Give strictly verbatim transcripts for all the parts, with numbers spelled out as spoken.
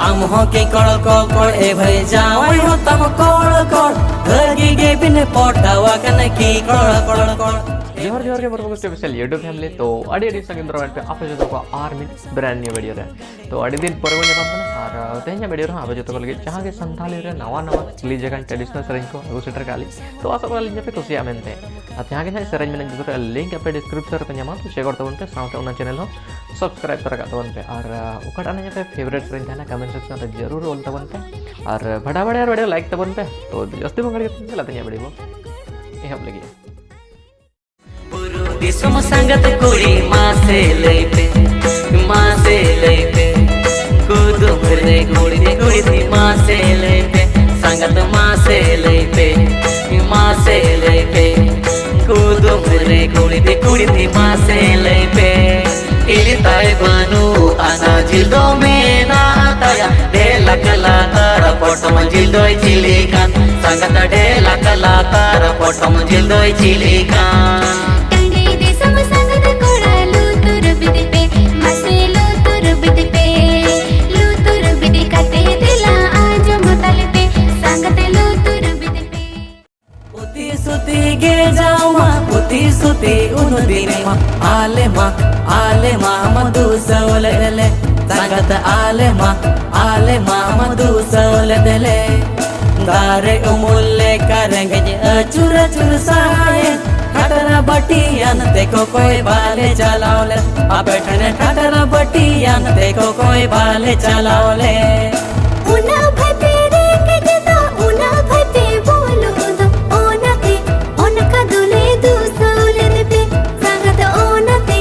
ᱟᱢ ᱦᱚᱸ ᱠᱤ ᱠᱚᱲ ᱠᱚᱲ ᱠᱚᱲ, ᱮ ᱵᱷᱟᱹᱭ ᱡᱟᱶᱟᱭ ᱦᱚᱸ ᱛᱟᱢ ᱠᱚᱲ ᱠᱚᱲ, ᱵᱷᱟᱹᱜᱤ ᱜᱮ ᱵᱤᱱ ᱯᱚᱴᱟᱣ ᱟᱠᱟᱱᱟ ᱠᱤ ᱠᱚᱲ ᱠᱚᱲ ᱠᱚᱲ᱾ ᱡᱚᱦᱟᱨ ᱡᱚᱦᱟᱨ ᱜᱮ ᱢᱚᱨᱢᱩ ᱚᱯᱷᱤᱥᱤᱭᱟᱞ YouTube family᱾ ᱛᱚ ᱟᱹᱰᱤ ᱟᱹᱰᱤ ᱥᱟᱸᱜᱮ ᱫᱟᱨᱟᱢ ᱯᱮ ᱟᱯᱮ ᱡᱚᱛᱚ ᱠᱚ ᱟᱨ ᱢᱤᱫ brand new video ᱨᱮ᱾ ᱛᱚ ᱟᱹᱰᱤ ᱫᱤᱱ ᱯᱚᱨᱮ ᱵᱚᱱ ᱧᱟᱯᱟᱢ ᱠᱟᱱᱟ ᱟᱨ ᱛᱮᱦᱮᱧᱟᱜ video ᱨᱮᱦᱚᱸ ᱟᱯᱮ ᱡᱚᱛᱚ ᱠᱚ ᱞᱟᱹᱜᱤᱫ ᱡᱟᱦᱟᱸ ᱜᱮ ᱥᱟᱱᱛᱟᱲᱤ ᱨᱮ ᱱᱟᱣᱟ ᱱᱟᱣᱟ ᱠᱩᱠᱞᱤ ᱡᱟᱭᱜᱟ traditional ᱥᱮᱨᱮᱧ ᱠᱚ ᱟᱹᱜᱩ ᱥᱮᱴᱮᱨ ᱠᱟᱜᱼᱟ ᱞᱤᱧ᱾ ᱛᱚ ᱟᱥᱚᱜ ᱠᱟᱱᱟᱞᱤᱧ ᱡᱮ ᱯᱮ ᱠᱩᱥᱤᱭᱟᱜᱼᱟ ᱢᱮᱱᱛᱮ᱾ ᱟᱨ ᱡᱟᱦᱟᱸ ᱜᱮ ᱱᱟᱦᱟᱜ ᱥᱮᱨᱮᱧ ᱢᱮᱱᱟᱜ ᱡᱚᱛᱚ ᱨᱮᱭᱟᱜ link ᱟᱯᱮ description ᱨᱮᱯᱮ ᱧᱟᱢᱟ, ᱛᱚ check out ᱛᱟᱵᱚᱱ ᱯᱮ, ᱥᱟᱶᱛᱮ ᱚᱱᱟ channel ᱦᱚᱸ subscribe ᱛᱚᱨᱟ ᱠᱟᱜ ᱛᱟᱵᱚᱱ ᱯᱮ᱾ ᱟᱨ ᱟᱸ, ᱚᱠᱟᱴᱟᱜ ᱱᱟᱦᱟᱜ ᱟᱯᱮ favourite ᱥᱮᱨᱮᱧ ᱛᱟᱦᱮᱱᱟ comment section ᱨᱮ ᱡᱟᱹᱨᱩᱲ ᱚᱞ ᱛᱟᱵᱚᱱ ᱯᱮ᱾ ᱟᱨ ᱵᱷᱟᱰᱟ ᱵᱷᱟᱰᱟ video like ᱛᱟᱵᱚᱱ ᱯᱮ᱾ ᱛᱚ ᱡᱟᱹᱥᱛᱤ ᱵᱟᱝ ᱜᱷᱟᱹᱲᱤᱡ ᱠᱟᱛᱮ ᱪᱟᱞᱟᱜ ᱛᱮᱦᱮᱧᱟᱜ video ᱵᱚ ᱮᱦᱚᱵ ᱞᱟᱹᱜᱤᱫ᱾ ᱵᱩᱨᱩ ᱫᱤᱥᱚᱢ ᱥᱟᱸᱜᱟᱛ ᱠᱩᱲᱤ ᱢᱟᱥᱮ ᱞᱟᱹᱭ ᱯᱮ, ᱢᱟᱥᱮ ᱞᱟᱹᱭ ᱯᱮ, ᱠᱩᱫᱩᱢ ᱨᱮ ᱠᱩᱲᱤ ᱫᱤ ᱠᱩᱲᱤ ᱫᱤ ᱢᱟᱥᱮ ᱞᱟᱹᱭ ᱯᱮ, ᱥᱟᱸᱜᱟᱛ ᱢᱟᱥᱮ ᱞᱟᱹᱭ ᱯᱮ, ᱢᱟᱥᱮ ᱞᱟᱹᱭ ᱯᱮ, ᱠᱩᱫᱩᱢ ᱨᱮ ᱠᱩᱲᱤ ᱫᱤ ᱠᱩᱲᱤ ᱫᱤ ᱢᱟᱥᱮ ᱞᱟᱹᱭ ᱯᱮ᱾ ᱦᱤᱞᱤ ᱛᱟᱭ ᱵᱟᱹᱱᱩᱜ ᱟᱱᱟ ᱡᱤᱞ ᱫᱚ ᱢᱮᱱᱟᱜ ᱛᱟᱭᱟ, ᱰᱷᱮᱞᱟᱠ ᱞᱟᱛᱟᱨ ᱯᱚᱴᱚᱢ ᱡᱤᱞ ᱫᱚᱭ ᱪᱤᱞᱤ ᱠᱟᱱ? ᱥᱟᱸᱜᱟᱛ ᱰᱷᱮᱞᱟᱠ ᱞᱟᱛᱟᱨ ᱯᱚᱴᱚᱢ ᱡᱤᱞ ᱫᱚᱭ ᱪᱤᱞᱤ ᱠᱟᱱ? ᱴᱟᱺᱰᱤ ᱫᱤᱥᱚᱢ ᱥᱟᱸᱜᱟᱛ ᱠᱚᱲᱟ ᱞᱩᱛᱩᱨ ᱵᱤᱫ ᱯᱮ, ᱢᱟᱥᱮ ᱞᱩᱛᱩᱨ ᱵᱤᱫ ᱯᱮ, ᱞᱩᱛᱩᱨ ᱵᱤᱫ ᱠᱟᱛᱮ ᱛᱮᱞᱟ ᱟᱸᱡᱚᱢ ᱛᱟᱞᱮ ᱯᱮ, ᱥᱟᱸᱜᱟᱛ ᱞᱩᱛᱩᱨ ᱵᱤᱫ ᱯᱮ᱾ ᱯᱩᱛᱤ ᱥᱩᱛᱤ ᱜᱮ ᱡᱟᱣᱢᱟ, ᱯᱩᱛᱤ ᱥᱩᱛᱤ ᱩᱱ ᱫᱤᱱ ᱢᱟ, ᱟᱞᱮ ᱢᱟ, ᱟᱞᱮ ᱢᱟ ᱢᱚᱫᱷᱩ ᱥᱟᱣᱞᱮ ᱞᱮ, ᱥᱟᱸᱜᱟᱛ ᱟᱞᱮ ᱢᱟ, ᱟᱞᱮ ᱢᱟ ᱢᱚᱫᱷᱩ ᱥᱟᱣᱞᱮ ᱞᱮ᱾ ᱫᱟᱨᱮ ᱩᱢᱩᱞ ᱞᱮᱠᱟ ᱨᱮᱸᱜᱮᱡ ᱟᱹᱪᱩᱨ ᱟᱹᱪᱩᱨ ᱥᱟᱭᱮᱱ, ᱠᱷᱟᱴᱨᱟ ᱵᱟᱹᱴᱤᱭᱟᱱ ᱛᱮ ᱠᱚᱠᱚᱭ ᱵᱟᱞᱮ ᱪᱟᱞᱟᱣ ᱞᱮ, ᱟᱯᱮ ᱴᱷᱮᱱ ᱠᱷᱟᱴᱨᱟ ᱵᱟᱹᱴᱤᱭᱟᱱ ᱛᱮ ᱠᱚᱠᱚᱭ ᱵᱟᱞᱮ ᱪᱟᱞᱟᱣ ᱞᱮ᱾ ᱚᱱᱟ ᱵᱷᱟᱛᱮ ᱨᱮᱸᱜᱮᱡ ᱫᱚ, ᱚᱱᱟ ᱵᱷᱟᱛᱮ ᱵᱩᱞᱩ ᱫᱚ, ᱚᱱᱟᱛᱮ ᱚᱱᱠᱟ ᱫᱚᱞᱮ ᱫᱩᱥᱟᱹᱣ ᱞᱮᱫ ᱯᱮ, ᱥᱟᱸᱜᱟᱛ ᱚᱱᱟᱛᱮ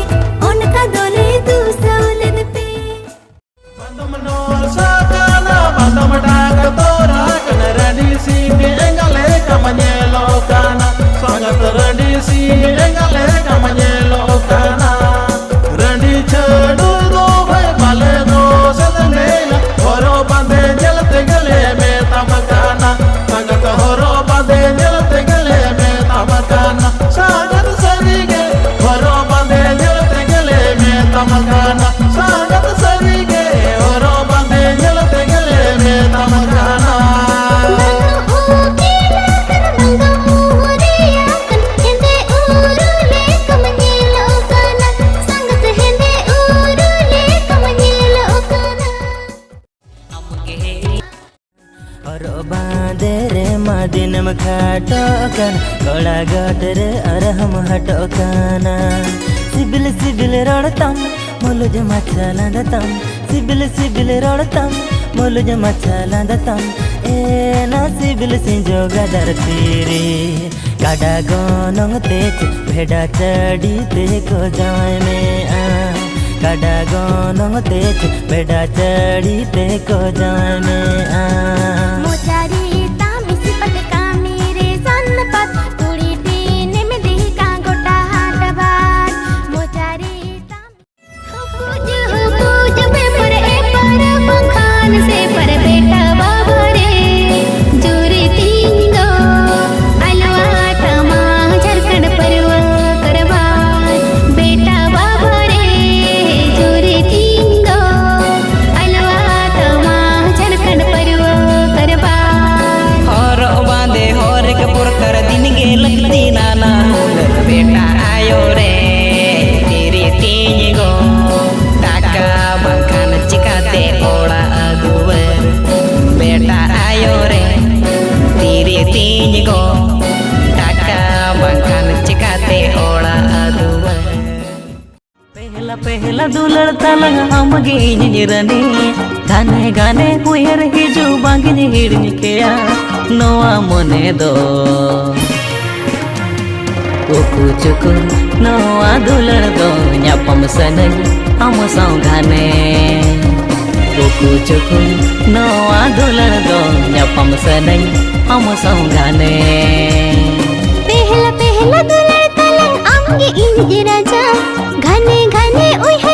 ᱚᱱᱠᱟ ᱫᱚᱞᱮ ᱫᱩᱥᱟᱹᱣ ᱞᱮᱫ ᱯᱮ᱾ ᱵᱟᱸᱫᱚᱢ ᱱᱚᱨ ᱥᱟᱠᱟᱱᱟ, ᱵᱟᱸᱫᱚᱢ ᱰᱟᱠ ᱛᱚᱨᱟ ᱠᱟᱱᱟ, ᱨᱟᱺᱰᱤ ᱥᱤᱢ ᱮᱸᱜᱟ ᱞᱮᱠᱟᱢ ᱧᱮᱞᱚᱜ ᱠᱟᱱᱟ, ᱥᱟᱸᱜᱟᱛ ᱨᱟᱺᱰᱤ ᱥᱤᱢ ᱮᱸᱜᱟ ᱞᱮᱠᱟᱢ ᱧᱮᱞᱚᱜ ᱠᱟᱱᱟ᱾ ᱨᱟᱺᱰᱤ ᱪᱷᱟᱹᱰᱩ ᱫᱚ ᱵᱷᱟᱭ ᱵᱟᱞᱮ ᱫᱚ ᱥᱮᱫ ᱢᱮᱞᱟ, ᱦᱚᱨᱚ ᱦᱚᱨᱚᱜ ᱵᱟᱸᱫᱮ ᱨᱮᱢᱟ ᱫᱤᱱᱮᱢ ᱠᱷᱟᱴᱚᱜ ᱠᱟᱱ, ᱠᱚᱲᱟ ᱜᱚᱴ ᱨᱮ ᱟᱨᱦᱚᱸᱢ ᱦᱟᱴᱚᱜ ᱠᱟᱱᱟ᱾ ᱥᱤᱵᱤᱞ ᱥᱤᱵᱤᱞ ᱨᱚᱲ ᱛᱟᱢ, ᱢᱩᱞᱩᱡ ᱢᱟᱪᱷᱟ ᱞᱟᱸᱫᱟ ᱛᱟᱢ, ᱥᱤᱵᱤᱞ ᱥᱤᱵᱤᱞ ᱨᱚᱲ ᱛᱟᱢ, ᱢᱩᱞᱩᱡ ᱢᱟᱪᱷᱟ ᱞᱟᱸᱫᱟ ᱛᱟᱢ, ᱮᱱᱟ ᱥᱤᱵᱤᱞ ᱥᱤᱸᱡᱚ ᱜᱟᱫᱟᱨ ᱛᱤᱨᱮ᱾ ᱠᱟᱰᱟ ᱜᱚᱱᱚᱝ ᱛᱮ ᱪᱮᱫ ᱵᱷᱮᱰᱟ ᱪᱟᱹᱰᱤ ᱛᱮ ᱠᱚ ᱡᱟᱶᱟᱭ ᱢᱮᱭᱟ? ᱠᱟᱰᱟ ᱜᱚᱱᱚᱝ ᱛᱮ ᱪᱮᱫ ᱵᱷᱮᱰᱟ ᱪᱟᱹᱰᱤ ᱛᱮ ᱠᱚ ᱡᱟᱶᱟᱭ ᱢᱮᱭᱟ? ᱢᱚᱪᱟᱨᱤ ᱛᱟᱢ ᱤᱥᱤ ᱯᱟᱛ ᱠᱟᱹᱢᱤ ᱨᱮ ᱥᱟᱱ ᱯᱟᱛ, ᱠᱩᱲᱤ ᱴᱤᱱᱮᱢ ᱞᱤᱦᱤᱠᱟ ᱜᱚᱴᱟ ᱦᱟᱴ ᱵᱟᱨ᱾ ᱢᱚᱪᱟᱨᱤ ᱛᱟᱢ ᱵᱩᱡ ᱵᱩᱡ ᱵᱮᱯᱟᱨ ᱮᱯᱟᱨ ᱵᱟᱝᱠᱷᱟᱱ ᱥᱮᱯᱟᱨ ᱵᱮᱴᱟ ᱵᱟᱵᱟ ᱨᱮ ᱡᱩᱨᱤ ᱛᱤᱧ ᱫᱚ ᱟᱞᱣᱟ ᱛᱟᱢᱟ ᱡᱷᱟᱨᱠᱷᱚᱸᱰ ᱯᱟᱹᱨᱣᱟᱹ ᱠᱟᱨᱵᱟᱨ᱾ ᱵᱮᱴᱟ ᱵᱟᱵᱟ ᱨᱮ ᱡᱩᱨᱤ ᱛᱤᱧ ᱫᱚ ᱟᱞᱣᱟ ᱛᱟᱢᱟ ᱡᱷᱟᱨᱠᱷᱚᱸᱰ ᱯᱟᱹᱨᱣᱟᱹ ᱠᱟᱨᱵᱟᱨ᱾ ᱦᱚᱨᱚᱜ ᱵᱟᱸᱫᱮ ᱦᱚᱨᱮᱠ ᱯᱨᱚᱠᱟᱨ ᱫᱤᱱ ᱜᱮ ᱞᱟᱹᱠᱛᱤ ᱱᱟᱱᱟ ᱦᱩᱱᱟᱹᱨ ᱵᱮᱴᱟ ᱟᱭᱳ ᱨᱮ ᱛᱤᱨᱤ ᱛᱤᱧ ᱜᱚ ᱴᱟᱠᱟ ᱵᱟᱝᱠᱷᱟᱱ ᱪᱤᱠᱟᱛᱮ ᱚᱲᱟᱜ ᱫᱩᱣᱟᱹᱨ ᱵᱮᱴᱟ ᱟᱭᱳ ᱨᱮ ᱛᱤᱨᱤ ᱛᱤᱧ ᱜᱚ ᱴᱟᱠᱟ ᱵᱟᱝᱠᱷᱟᱱ ᱪᱤᱠᱟᱛᱮ ᱚᱲᱟᱜ ᱫᱩᱣᱟᱹᱨ᱾ ᱯᱮᱦᱞᱟ ᱯᱮᱦᱞᱟ ᱫᱩᱞᱟᱹᱲ ᱛᱟᱞᱟᱝ ᱟᱢᱜᱮ ᱤᱧᱤᱧ ᱨᱟᱹᱱᱤ᱾ ᱜᱷᱟᱱᱮ ᱜᱷᱟᱱᱮ ᱩᱭᱦᱟᱹᱨ ᱦᱤᱡᱩᱜ ᱵᱟᱝᱤᱧ ᱦᱤᱲᱤᱧ ᱠᱮᱭᱟ ᱱᱚᱣᱟ ᱢᱚᱱᱮ ᱫᱚ᱾ ᱩᱠᱩ ᱪᱩᱠᱩ ᱱᱚᱣᱟ ᱫᱩᱞᱟᱹᱲ ᱫᱚ ᱧᱟᱯᱟᱢ ᱥᱟᱱᱟᱧ ᱟᱢ ᱥᱟᱶ ᱜᱷᱟᱱᱮ᱾ ᱩᱠᱩ ᱪᱩᱠᱩ ᱱᱚᱣᱟ ᱫᱩᱞᱟᱹᱲ ᱫᱚ ᱧᱟᱯᱟᱢ ᱥᱟᱱᱟᱧ ᱟᱢ ᱥᱟᱶ ᱜᱷᱟᱱᱮ᱾ ᱯᱮᱦᱞᱟ ᱯᱮᱦᱞᱟ ᱫᱩᱞᱟᱹᱲ ᱛᱟᱞᱟᱝ ᱟᱢᱜᱮ ᱤᱧ ᱨᱟᱡᱟ᱾ ᱜᱷᱟᱱᱮ ᱜᱷᱟᱱᱮ ᱩᱭᱦᱟᱹᱨ